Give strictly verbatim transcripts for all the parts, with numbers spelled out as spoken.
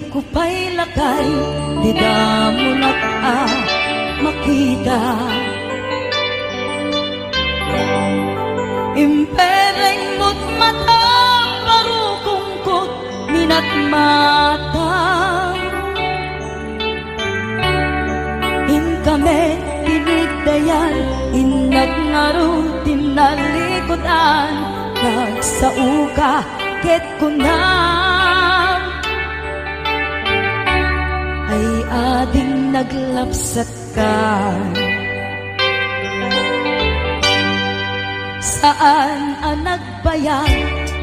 Kupay lakay, di damonak a makita. Impereng mo't matam, barukongko't minatmata. Inkami tinigdayan, innak ngarud ti nalikudan, nagsaoka ket kunam, ay ading naglapsat ka. Saan a nagbayag,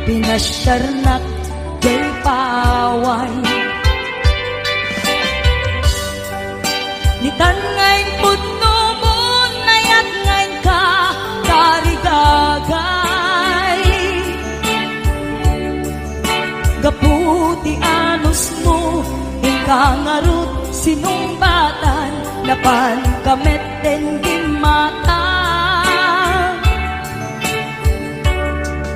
pinasiarnak diay paway. Nitan nga impudno mo, nayat nga inka tarigagay. Gapu ti anusmo, inka ngarud sinungbatan, napanka met diay mata.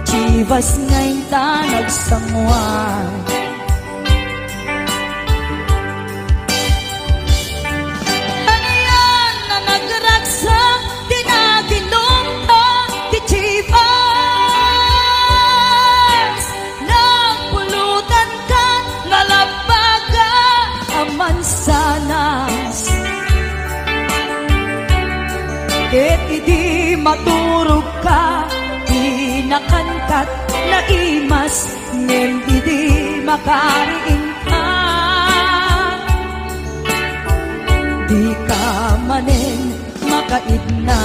Chivas nga inta nagsanguan. Anian a nagragsak ti naginumta ti Chivas? Nagpulutanka nga labbaga a mansanas. Ket idi maturogka, dinakankat naimas, ngem idi makariingka, dika manen makaidna.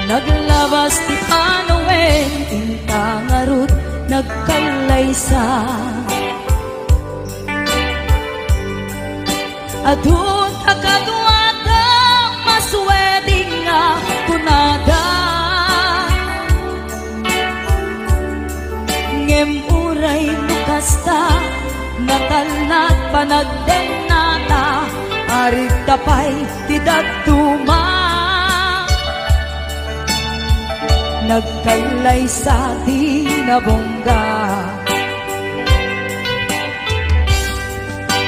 Naglabas ti panawen, inta ngarud nagkallaysa. Adun a kaduada, maswedding nga kunada. Ngem uray no kasta, natalna ti panagdennata, arigta pay ti dadduma. Nagkallaysa ti nabungga.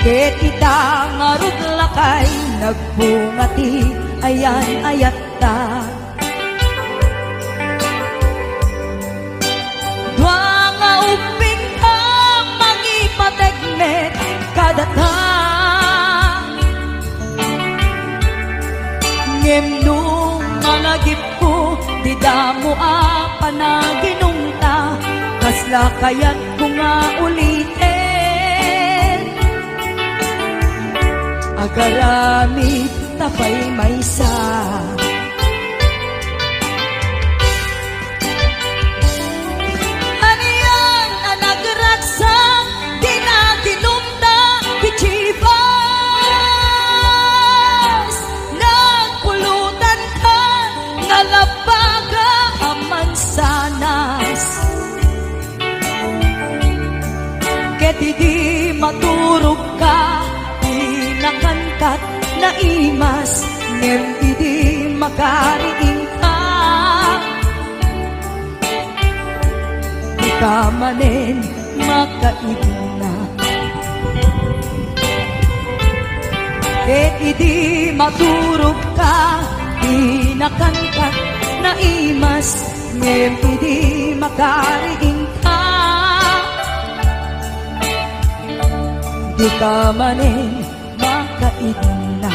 Ket ita ngarud lakay, nagbunga ti ayan-ayatta. Dua nga ubbingka, mangipateg met kadata. Ngem no malagipko, ti damo a panaginumta, kasla kayatko nga uliten. Agaramidta pay maysa. Anian a nagragsak ti naginumta ti Chivas? Nagpulutanka nga labbaga a mansanas. Ket idi maturogka, dinakankat naimas, ngem idi makariingka, dika manen makaidna. Ket idi maturogka, dinakankat naimas, ngem idi makariingka, dika manen makaidna.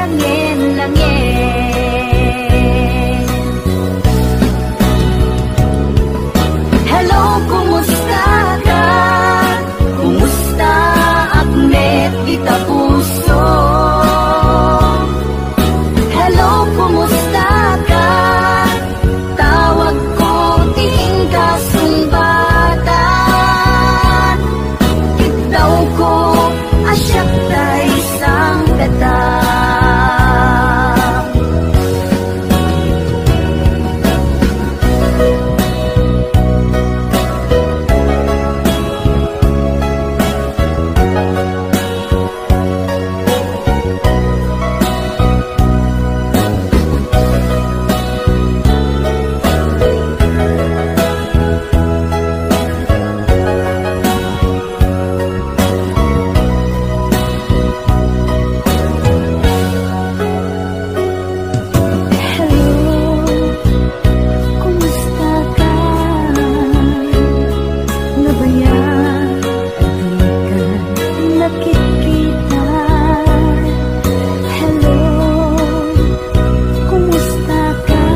Langen-langen. Hello, kumusta ka? Kumusta ak met dita puso? Hello, kumusta ka? Tawagko ti inka sungbatan. Kiddawko a siak tay sangpeta. Hello, kumusta ka? Nga ba ya di ka nakikita? Hello, kumusta ka?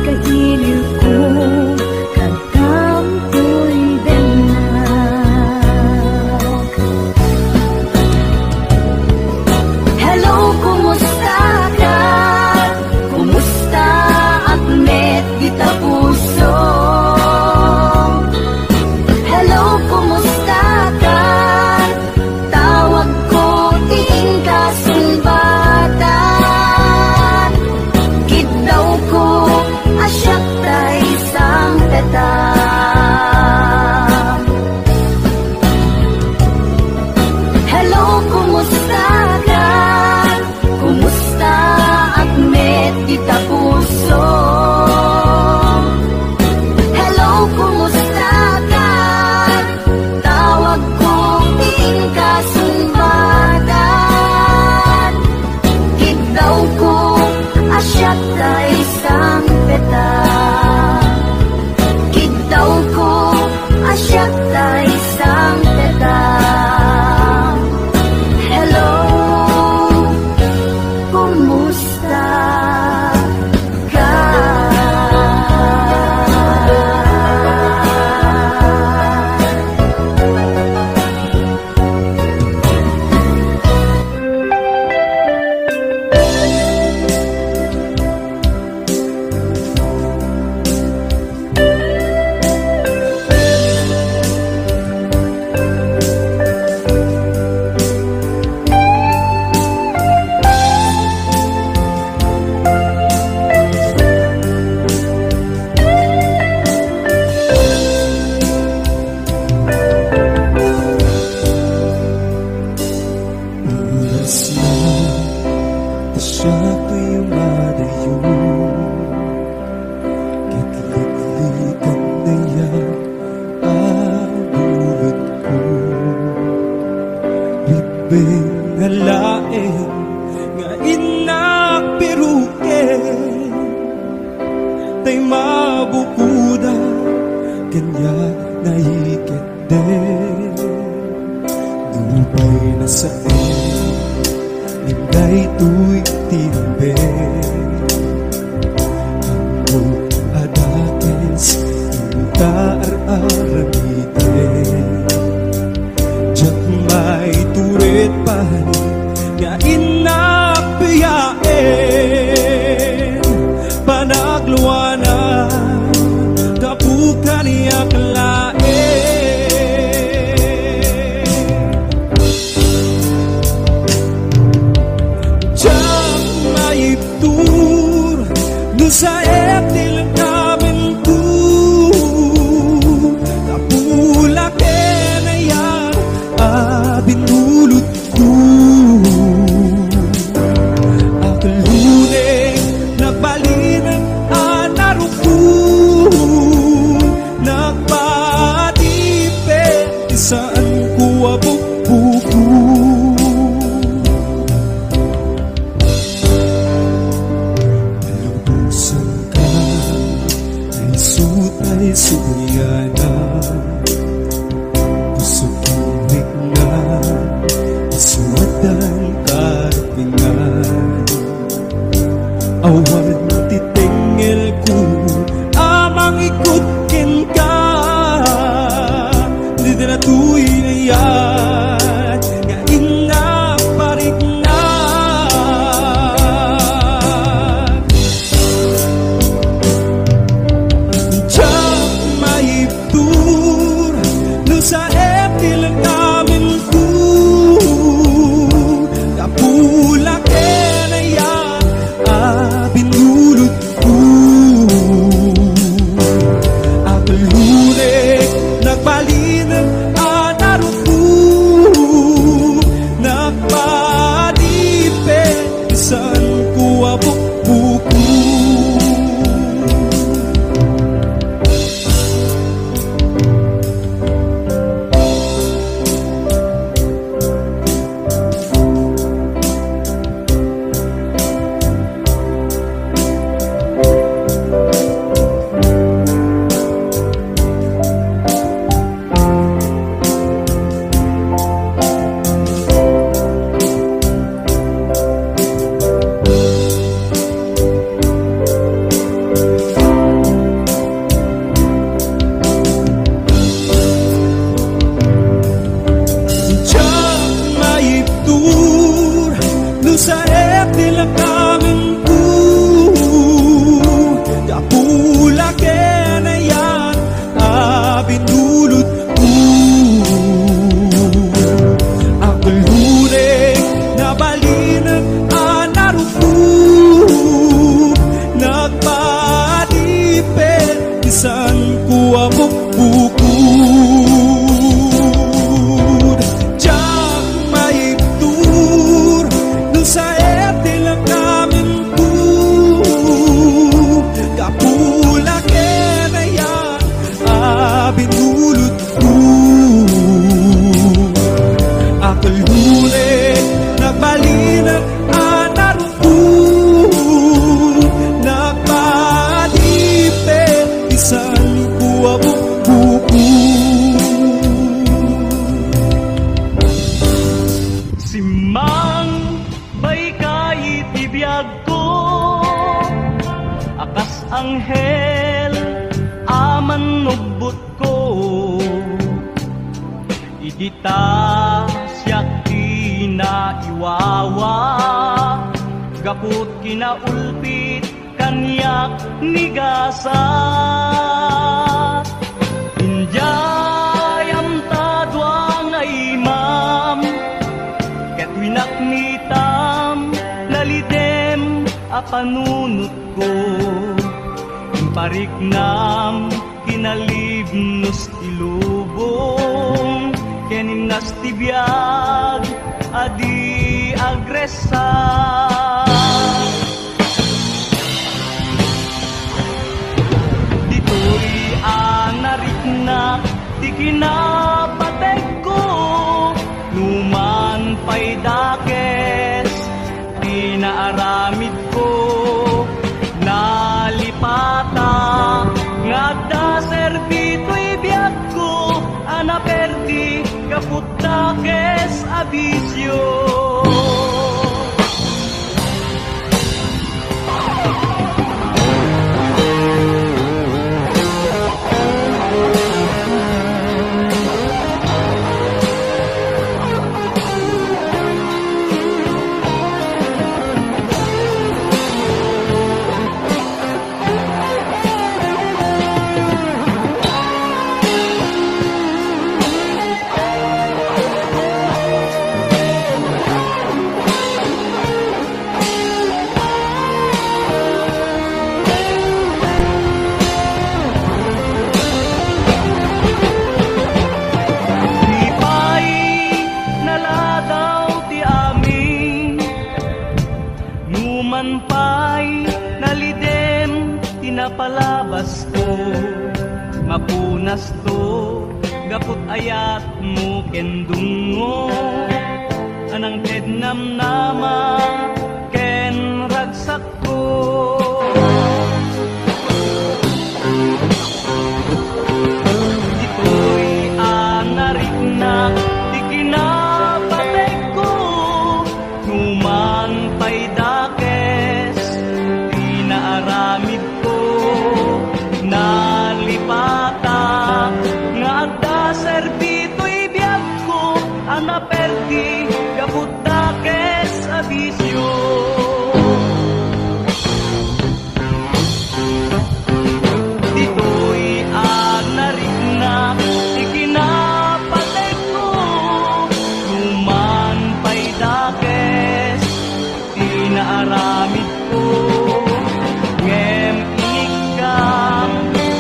Kailiw ko, kadamtoy dennak. Hello, kumusta ka? Kumusta ak met dita puso? Hello, kumusta ka? Tawagko ti inka sungbatan. Kiddawko a siak tay sangpeta. Hello, kumusta ka? Kumusta ak met dita puso? Hello, kumusta ka? Tawagko ti inka sungbatan. Kiddawko a siak tay sangpeta. Kiddawko a siak tay sangpeta. Hello, kumusta ka? Oras na, ta siak toy madayo. Ket liklikan na ya a bulotko. Ribbeng nga laeng nga innak piruken, tay mabukoda kaniak naiket de. Nupay nasaen, ngem daytoy ti imbag. Ammok a dakes inka ar-aramiden. Diak maitured pay nga innak biaen. Panagluana gapu kaniak laeng. Diak maibtur no saek ti lengkabenko. Gapu la ken aya a binulot a Sanko a bukbukod. Diak maibtur no saet ti lakamenko, gapu la ken ayan a binulotko. Aglurek, nabalinek a narukop, nagpadipet ti sanko a bukbukod. Diak maibtur no saet ti lakamenko, gapu la ken ayan a binulotko. Aglurek, nabalinek a narukop, nagpadipet ti sanko a bukbukod. Simmang baykay iti biagko a kas anghel a mannubbotko. Idi ta siak ti naiwawa, gapu ti kinaulpit kaniak ni gasat. Idiay amta dua nga imam, ket winaknitam, nalidem a panunotko. Impariknam kinalibnos ti lubong, ken innas ti biag a di agressa. Ditoy a nariknak ti kinapategko, numan pay dakes ti naaramidko. Nalipatak nga adda serbi toy biagko a naperdi gapu dakes a bisio. Di pay naladaw ti amin, numan pay nalidem ti napalabasko. Mapunasto gapu ti ayatmo ken dungngo a nangted namnama ken ragsak ko. Ditoy a nariknak ti kinapategko, numan pay dakes ti naaramidko. Nalipatak nga adda serbi toy biagko a naperdi gapu dakes a bisio. Ditoy a nariknak ti kinapategko, numan pay dakes ti naaramidko. Ngem inikkam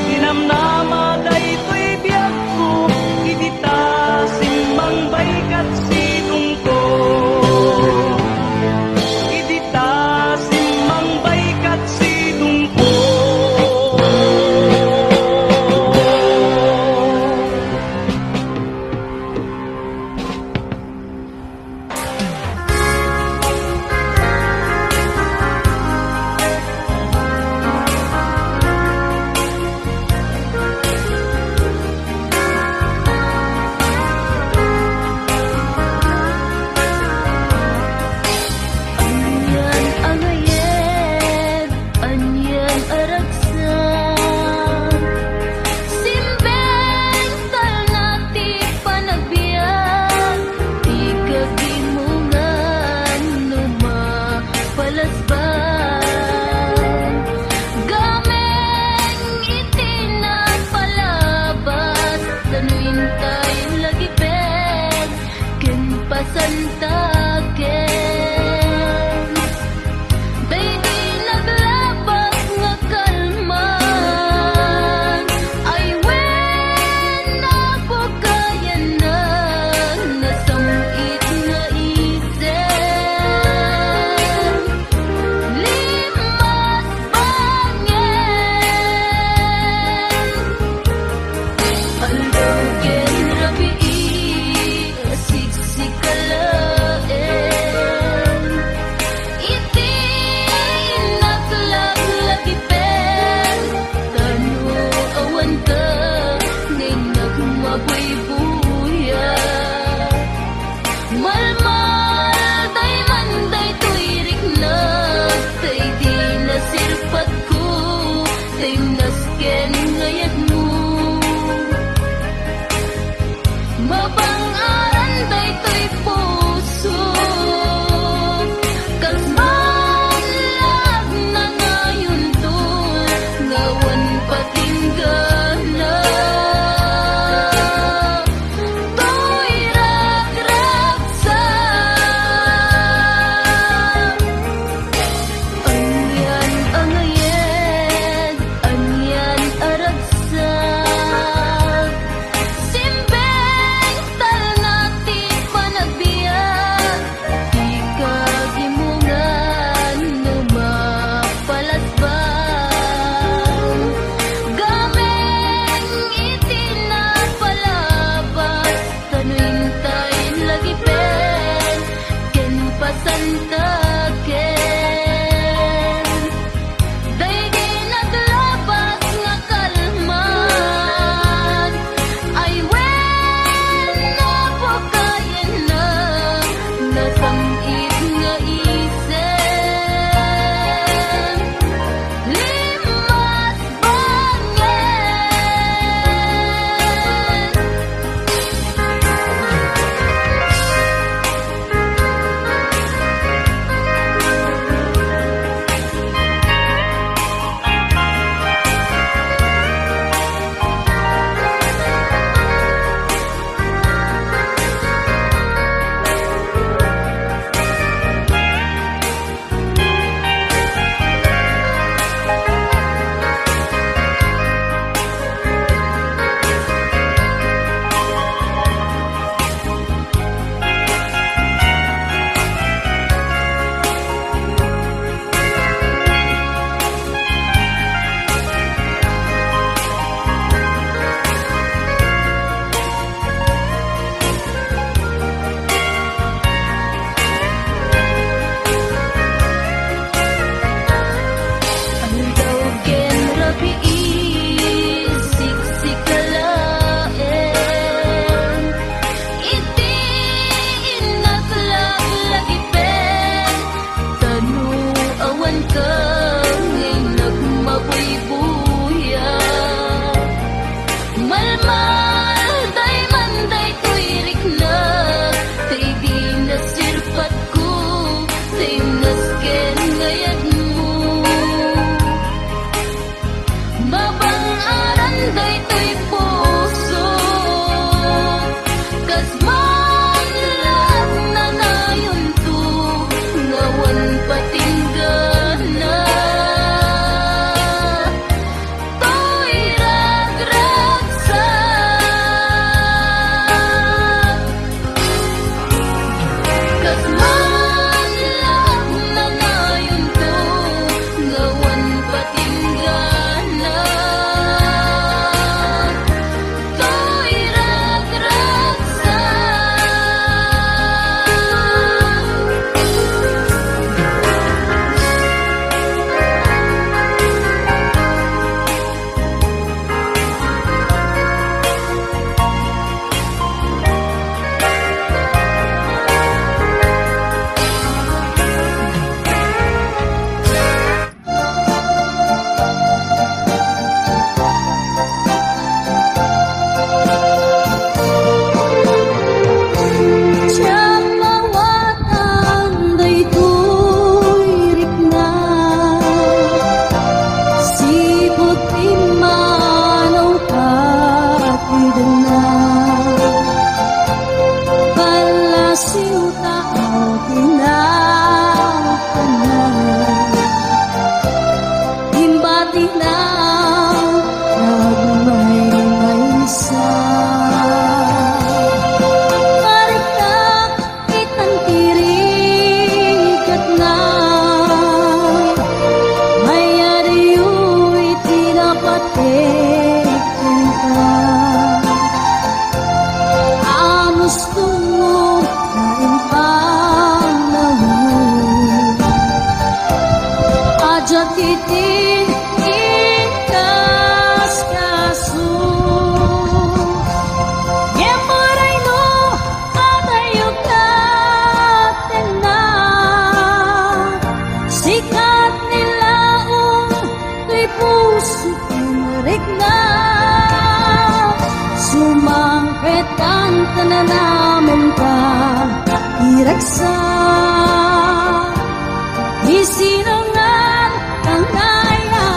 ti namnama daytoy biagko, idi ta simmang baykay ket sidongko. Idi Santa ken daydi naglabas nga kalman. Ay wen, napakayenna, nasam-it nga isem. Limas bangen. Aldaw ken rabii, siksika laeng. Iti innak laglagipen, tano awan ka ngay nagmabuybuya. Malmal dayman daytoy riknak, tay di nasirpatko, tay nasken nga yegmo. Mabang-aran daytoy puso, kas man la agnanayonto, nga awan patinggana. Toy ragragsak. Kas man la agnanayonto, nga awan patinggana. Toy ragragsak. Diak mawatan daytoy rikna, sipud pimmanaw ka ti denna. Ballasiw ta aw ti napanan. Imbatina agmaymaysa. Pariknak itan ti rigatna. Mayadyo iti napateg kenka. Anos Tungo nga impanawon, a diak iti inkaskaso. Ngem uray no adayo katenna, sikat ni laong toy puso. Rikna, sumangpet kan kananamen ka, iragsak, isinungan kang naya.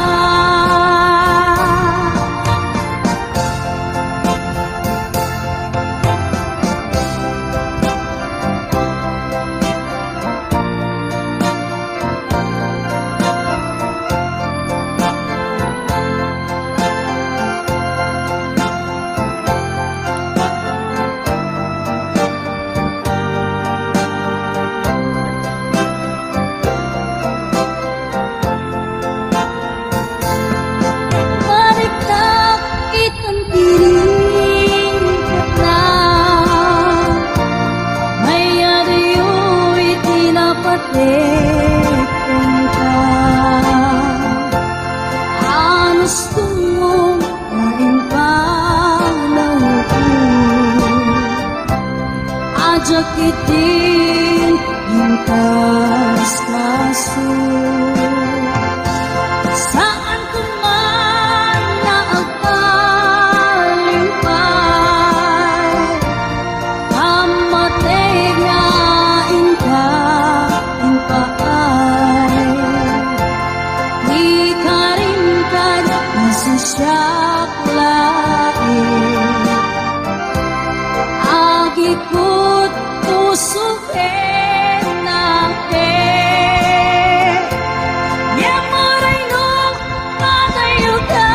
Pateg kenka, anus tungong nga impanawko. Ajakit din inkas kasu. Saan ko man nga agpalimpay, pammateg nga inka impaay. Ikarimkad nga siak laeng. Agikut puso ken nake. Ngem uray no patayka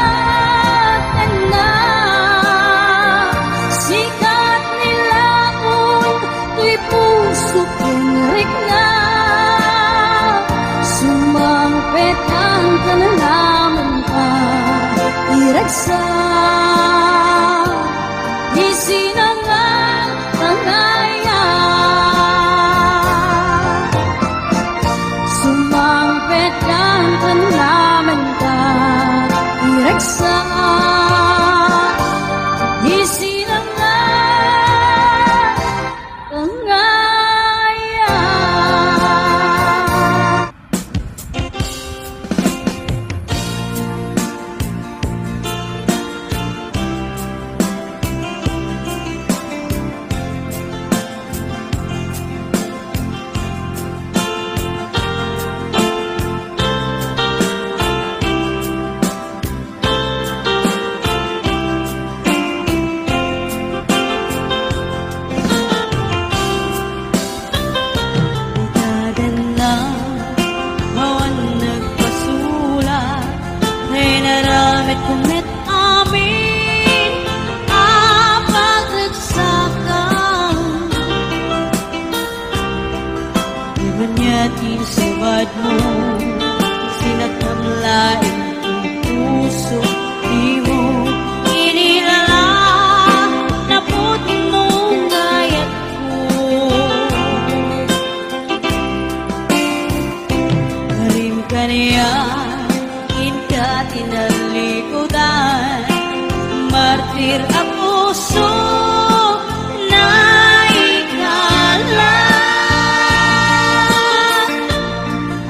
kenna, sikat ni laon toy puso ken rikna. Sumangpet a kanlamenka, iragsak isinangan tangaya. Sumangpet a kanlamenka, iragsak isinangan tangaya. Ikadenna, awan nagpasulat, inaramidko met amin a pagragsakan. Di man niya ti sabadmo, sinakam laeng ti puso, dimo inilala, napudno nga ayatko. Karim kaniak, inka ti nalikudan, martir a puso, naikala.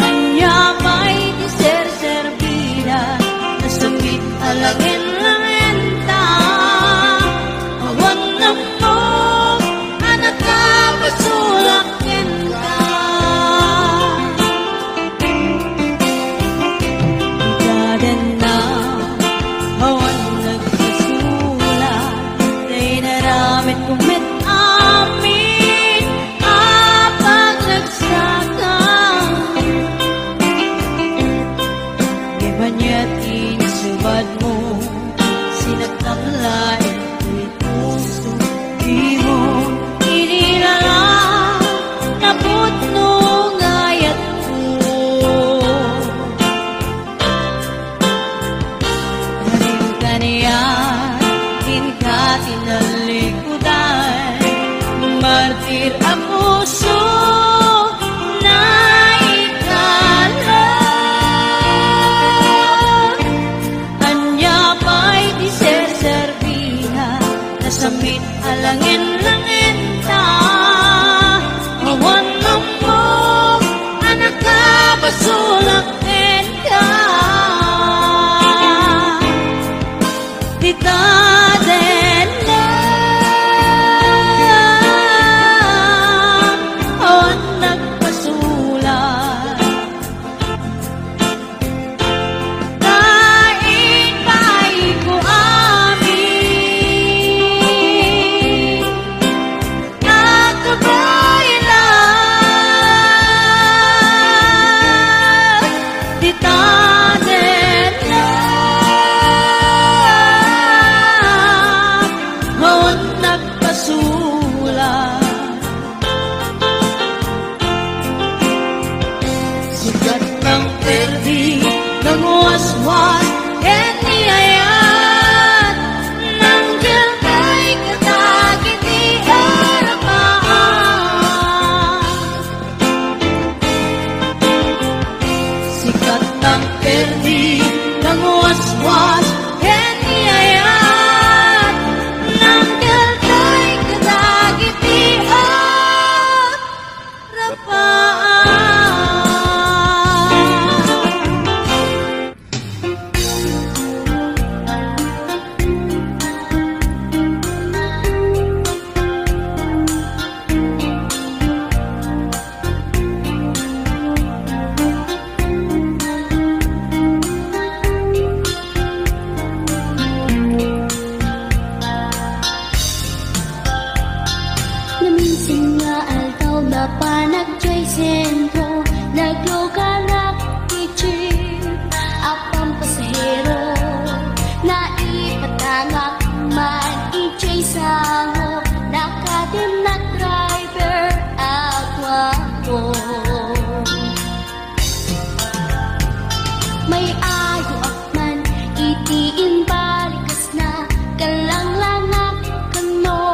Ania pay ti serserbida, nasakit Ti nanguaswas ken ni ayat, nangkeltoy kadagiti agrapaak. Naminsan nga aldaw, napanak jay sentro, nagluganak ti jeep a pampasahero. Naipatangak man idiay sango, nakatimnak driver a guapo. May-ayoak man iti imbalikasna, kallanglangak kano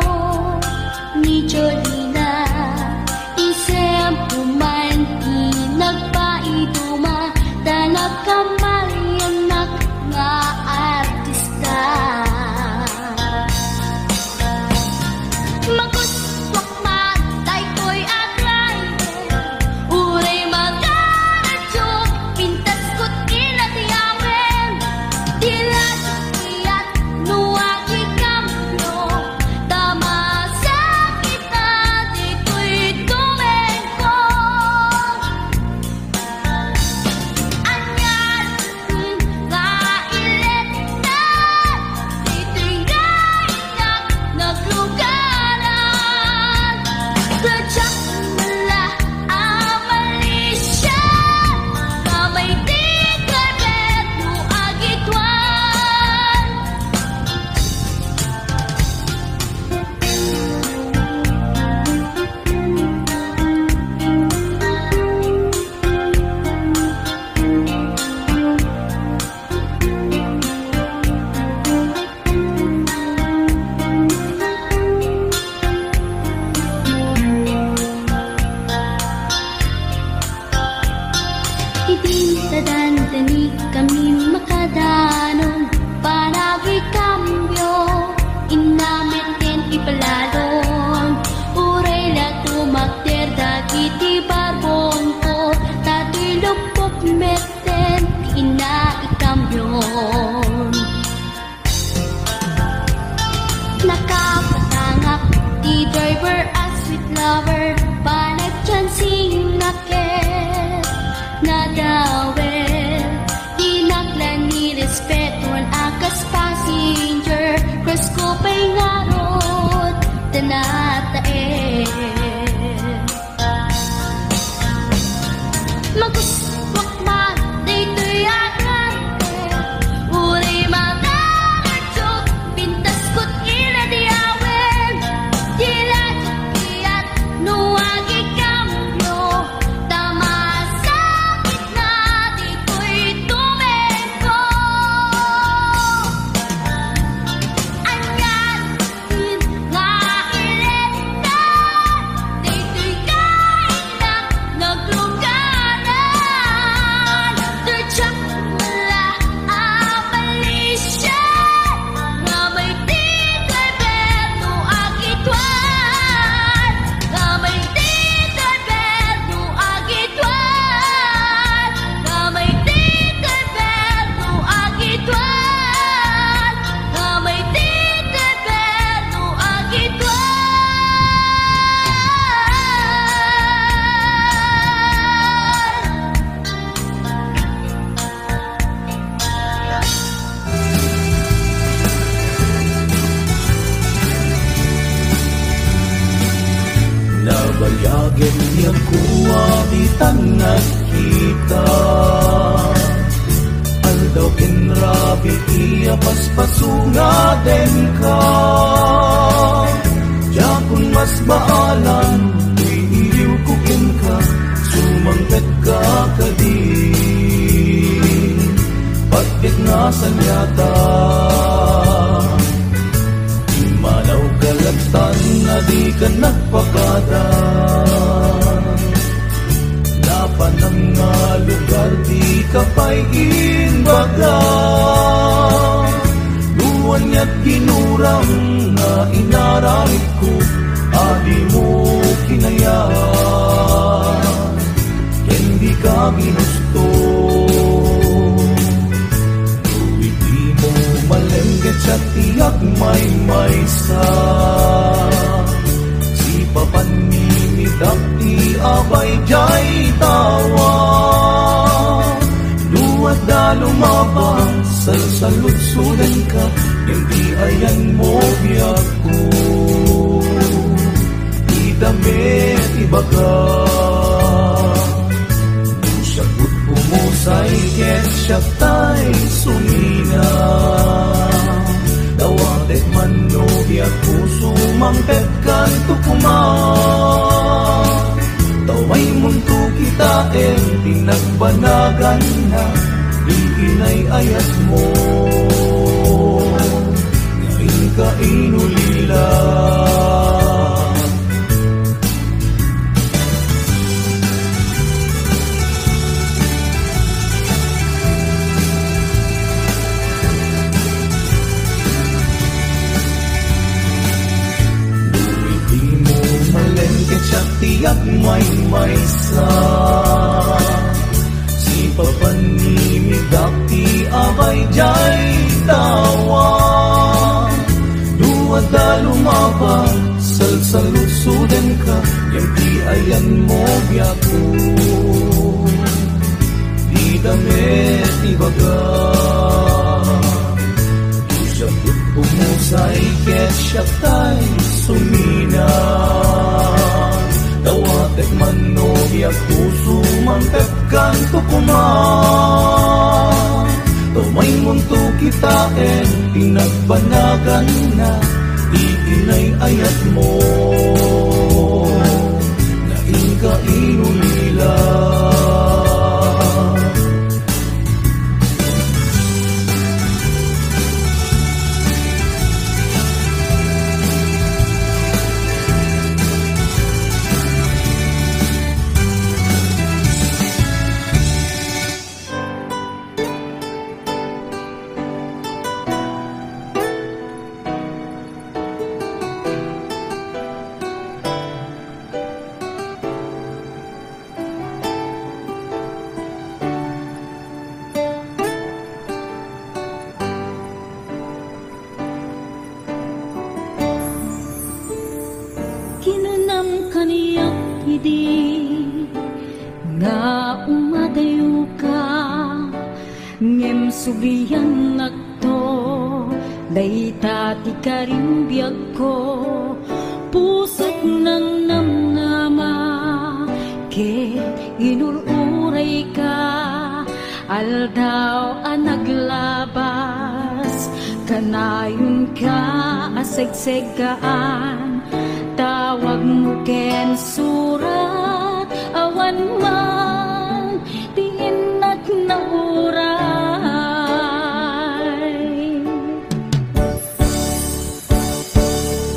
ni Jolina. Isempo man ti nagpaiduma, ta nagkamaliannak nga artista. Magustuak man daytoy a driver, uray makaradyo, pintasko ti natiawen. Di la sukliat no agikambio, ta masakit a ditoy tumengko. Ania nga iletna ditoy nga innak naglugaran. Kadiak la a malisia, kamay ti driver no agituan. Idi nadanikami makadanon, panagikambio, inna met ken ipalalon. Uray la tumakder dagiti barbongko, ta toy lupok met ken ti inna ikambion. Nakapatangak ti driver a sweet lover, panagchancingak ket nadawel. Dinak la nirespetuan a kas passenger, crush ko pay ngarud ta nataen. Magustuak man daytoy a driver, uray makaradyo, pintasko ti natiawen. Di la sukliat no agikambio, ta masakit na ditoy tumengko. Ania nga iletna ditoy nga innak naglugaran. Diak la a malisia, kamay ti driver no agituan. Kamay ti driver no agituan. Kamay ti driver no agituan. Kamay ti driver no agituan. Nabayagen ni Apo a ditan nagkita. Aldaw ken rabii a paspaso nga denka. Diakon masbaalan, iliwko kenka, sumangpetka kadi. Patpet nga saniata. Immanaw ka lattan a dika nagpakada. Napanam nga lugar Dika pay imbaga, no ania't ginuram nga inaramidko a dimo kinayat ken dika ginusto. No idi mo malem ket siak ti agmaymaysa, sipapan ni midak ti abay jay tawa. No adda lumabas, salsaludsodenka, ngem ti ayanmo biagko, dita met ibaga. No siak met umusay ket siak tay sumina, dawatek man no biagko, sumangpet kanto koma. Ta umaymonto kitaen ti nagbanaganna, ti inay-ayatmo nga inka inulila. No idi mo malem ket siak ti agmaymaysa, sipapan ni midak ti abay jay tawa. No adda lumabas, salsaludsodenka, ngem ti ayanmo biagko, dita met ibaga. No siak met umusay ket siak tay sumina, dawatek man no biagko, sumangpet kanto koma. Ta umaymonto kitaen ti nagbanaganna, ti inay-ayatmo nga inka inulila. Kinunam kaniak idi nga umadayoka, ngem subliannakto, dayta ti karimbiagko. Pusok nangnamngama ket inur-urayka, aldaw a naglabas, kanayonka a segseggaan. Tawagmo ken surat, awan man ti innak nauray.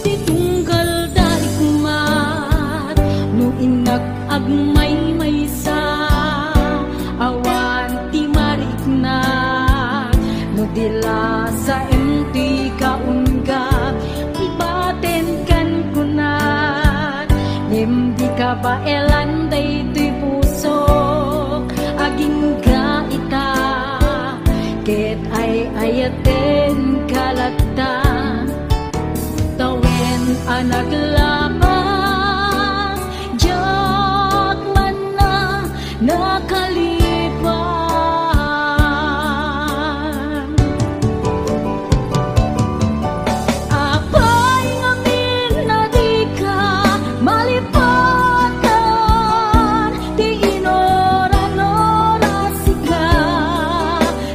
Ti tunggal da rikmat no innak agmaymaysa, awan ti mariknak no di lasaem ti kaunggat. Ibatenkan kunak, ngem di kabaelan daytoy pusok. Agingga ita ket ay-ayatenka latta. Tawen a naglapas, diak man a nakalipat. Apay ngamin a dika malipatan, ti inuran-uran a sika,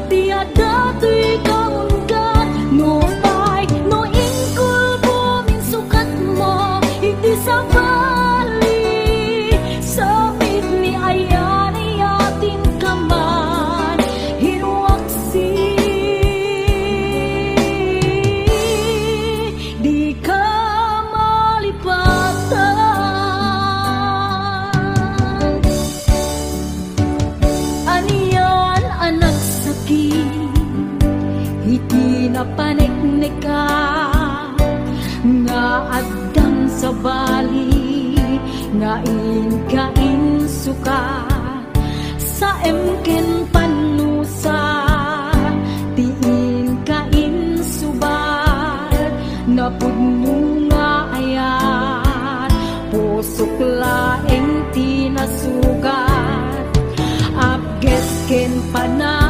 ti adda toy kaunggat. Nupay no inkulbom insukatmo iti sabali, sapit ni ayan-ayatenka Napanekneka nga addan sabali nga inka insukat, saem ken pannusa ti inka insubat, napudno nga ayat, pusok laeng ti nasugat, apges ken pana